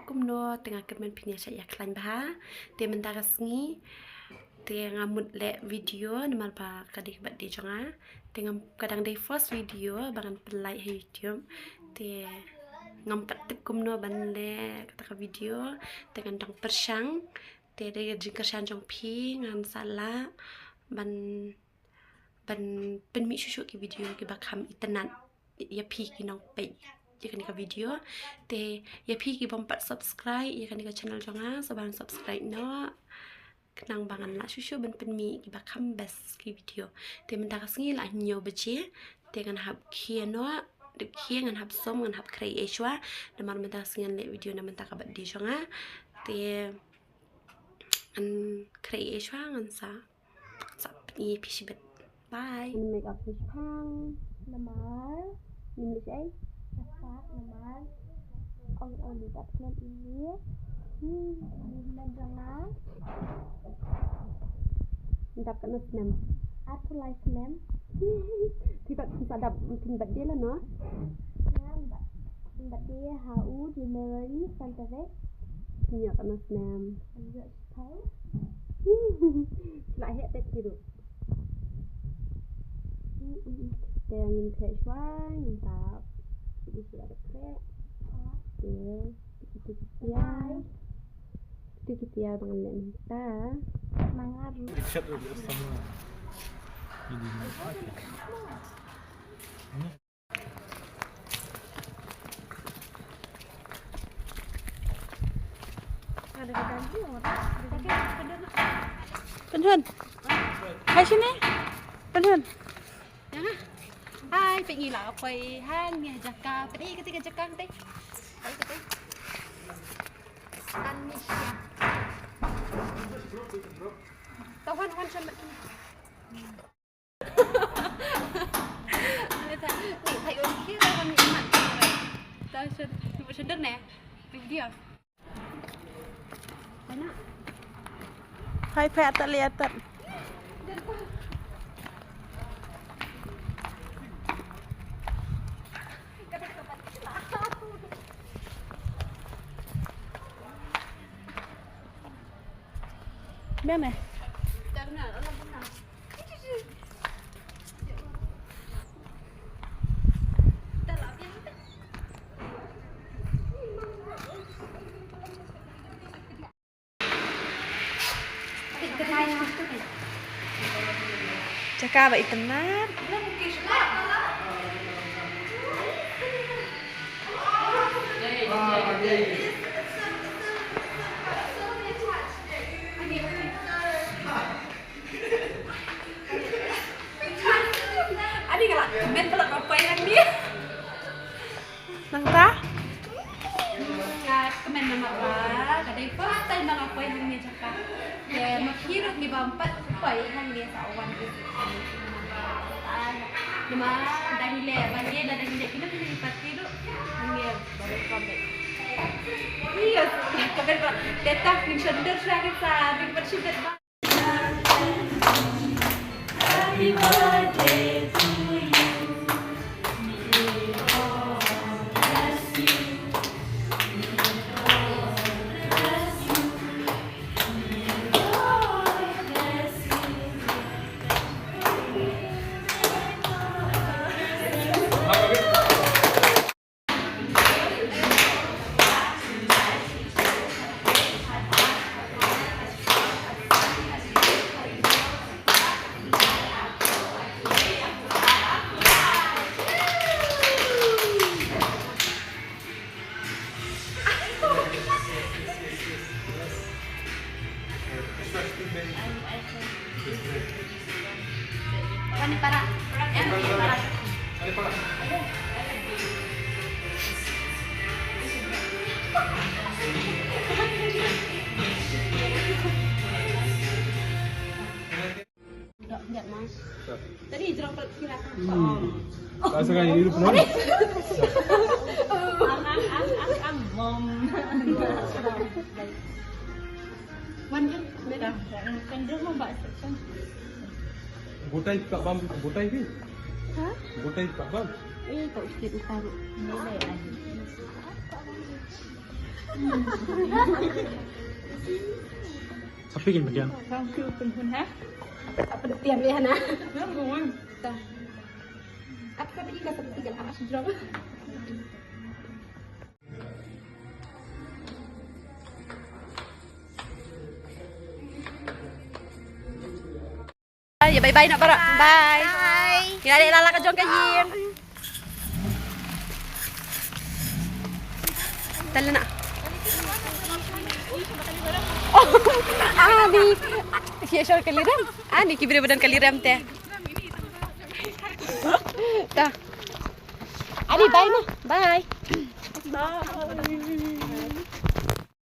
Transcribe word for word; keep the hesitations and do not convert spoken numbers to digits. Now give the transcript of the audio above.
Kumno te nga kyrmen phin ïa shah ïa khlaiñ bha. Te mynta ka sngi te nga mut leh video namar ba ka dei ka birthday jong nga. Te ngam, ka dang dei first video ba ngan pynlait ha YouTube. Te ngam pat tip kumno ban leh kata ka video. Te ngan dang pyrshang. Te da ka jingkyrshan jong phi ngan sa lah ban ban pynmih shuh shuh ki video kiba kham itynnad ïa phi ki nongpeit ïa kane ka video. Te ïa phi ki bym pat subscribe ïa kane ka channel jong nga, sa ban subscribe noh. Khnang ba ngan lah shuh shuh ban pynmih kiba kham best ki video. Te mynta ka sngi la hynñiew baje. Te ngan hap khie noh, dep khie ngan hap sum, ngan hap khrei ei shuwa. Namar mynta ka sngi ngan leh video na mynta ka birthday jong nga. Te ngan khrei ei shuwa ngan sa Sa pynïaid phi shibit. Bye. Ngan make up phi shipang. Namar ngim leh ei. Namar ong ong ni dap snem ini. Hmm, ni snem jong nga. Dap katno snem? Arphew lai snem. Phi pat phi sa dap phin birthday la no? Nga dap phin birthday ha u January san tarik. Phi ïoh katno snem? Phi ïoh shiphew. La heh te ki ruh. Te ngin khreh shuwa, ngin tap. Ngin shu la khreh. Te kiti kiti ya. Kiti kiti ya ba ngan leh mynta. Mangar. Pynhun. Hai sini. Pynhun. Hai, peit ngi la poi hangne jaka. Peit kata ka jaka kata. Peit kata. Anisia. Tawan wan shan. Hai, hai, atat, atat. Biang eh. Jaka ba itynnad. Ani ka la kmen ba la ka poi hangne. Nangta? Nga kmen namar ba ka dei first time ba nga poi hangne jaka. Te ma phi ruh ngi bym pat poi hangne sa wan visit. Namar dang ïaleh, ba ngi la dang ïaleh kine ki party ruh hangne baroh kawei. Yes, ka ben ba dei ta kin shon dur sha ki sa ring pat shi bet ba. Tadi jerang perut kira kan. Hmm. Rasa kan ini pun. Ang, ang, ang, ang, ang, mom. Wan kan, kan dia mau bawa section. Butai tak bam, butai ni. Ha? Butai tak bam. Eh, tak sikit utang. Ni deh. Sa phi kin pdiang. Sa phi kin pdiang, ha? Apa dia ni, Hana? Dah. Apa sa phi kin, sa phi kin, apa sa phi kin? Ïa bye bye noh baroh. Bye. Bye. Ïa leh la la ka jong ka ïing. Tal na. Oh, ani. Ki shor kali rem. Ani ki briew ba don kali rem te. Ta. Ani bye noh. Bye. Bye.